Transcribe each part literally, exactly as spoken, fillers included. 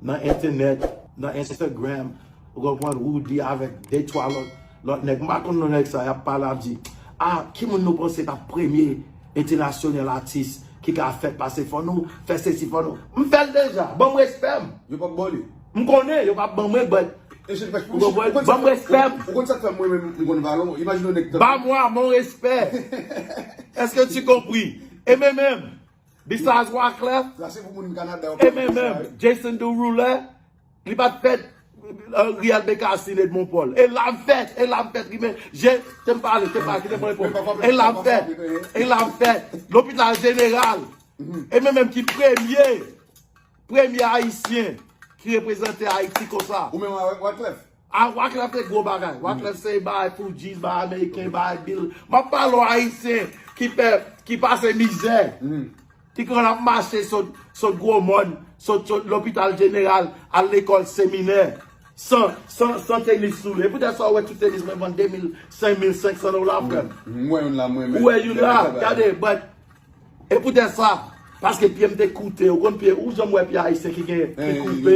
nan entènèt, nan Instagram, ou konprann, Roody avèk de twa lòt, lòt nèg. M pa konn non nèg sa, y ap pale, ap di, ah, ki moun nou panse k ap premye entènasyonal atis ki ka fèt pase fò nou, fè sesi fò nou. M fè l deja, ban m respè m. Yo p ap ban li. M konnen, yo p ap ban mwen, but, ou konprann, ban m respè m. Ou konn sa k fè mwen menm, m konn valè w. Imajine yon nèg tankou. Ba mwa mon respè. Est-ce que tu compris? E mwen menm, besides Wyclef, e mwen menm, Jason Derulo, li pa t fèt, euh, Real Becassine, Edmond Paul. E la m fèt, e la m fèt, rimen, je, te m pale, te m pale, kite mwen reponn. E la m fèt, e la m fèt. Lopital Jeneral, e mwen menm ki premye, premye Ayisyen ki reprezante Ayiti konsa. Ou menm avèk Wyclef? A, Wyclef se gwo bagay. Wyclef se bay Fugees, bay Ameriken, bay Bill. M ap pale w Ayisyen ki fè, ki pase mizè. Ki konn ap mache sot, sot Gwo Mòn, sot, sot Lopital Jeneral, al lekòl seminè. San, san, san tenis sou li. E poutèt sa w wè tout tenis mwen vann de mil, senk mil senk san dola, frè m. M wè youn la, mwen menm. Ou wè youn la, gade, but e poutèt sa, paske pye m te koute, ou konn pye, ou janm wè pye ayisyen ki gen, ki koupe,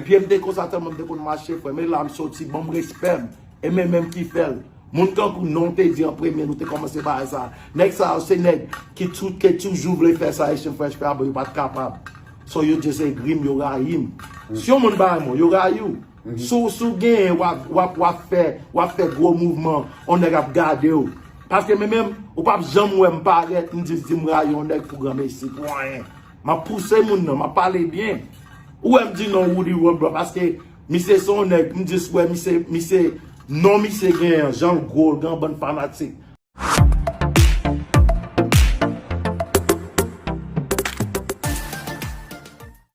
pye m te konsa tèlman m te konn mache, frè m, e la m soti, ban m respè m, e mwen menm ki fè l. Moun tankou nou, te di an premye, nou te kòmanse bagay sa. Nèg sa yo, se nèg ki tou, ki toujou vle fè sa, Haitian Fresh fè a, bon, yo pa t kapab. So, yo just agree m, yo rayi m. Si yon moun ba mwen, yo rayi w. Si w, si w genyen, w ap, w ap, w ap fè, w ap fè gwo mouvman, yon nèg ap gade w. Paske mwen menm, ou p ap janm wè m parèt, m jis di m rayi yon nèg pou granmesi, pou anyen. M ap pouse moun nan, m ap pale byen. Ou wè m di non Roody Roadblock, paske misye se yon nèg, m jis wè misye, misye, non misye genyen, jan l gwo, l gen yon bann fanatik.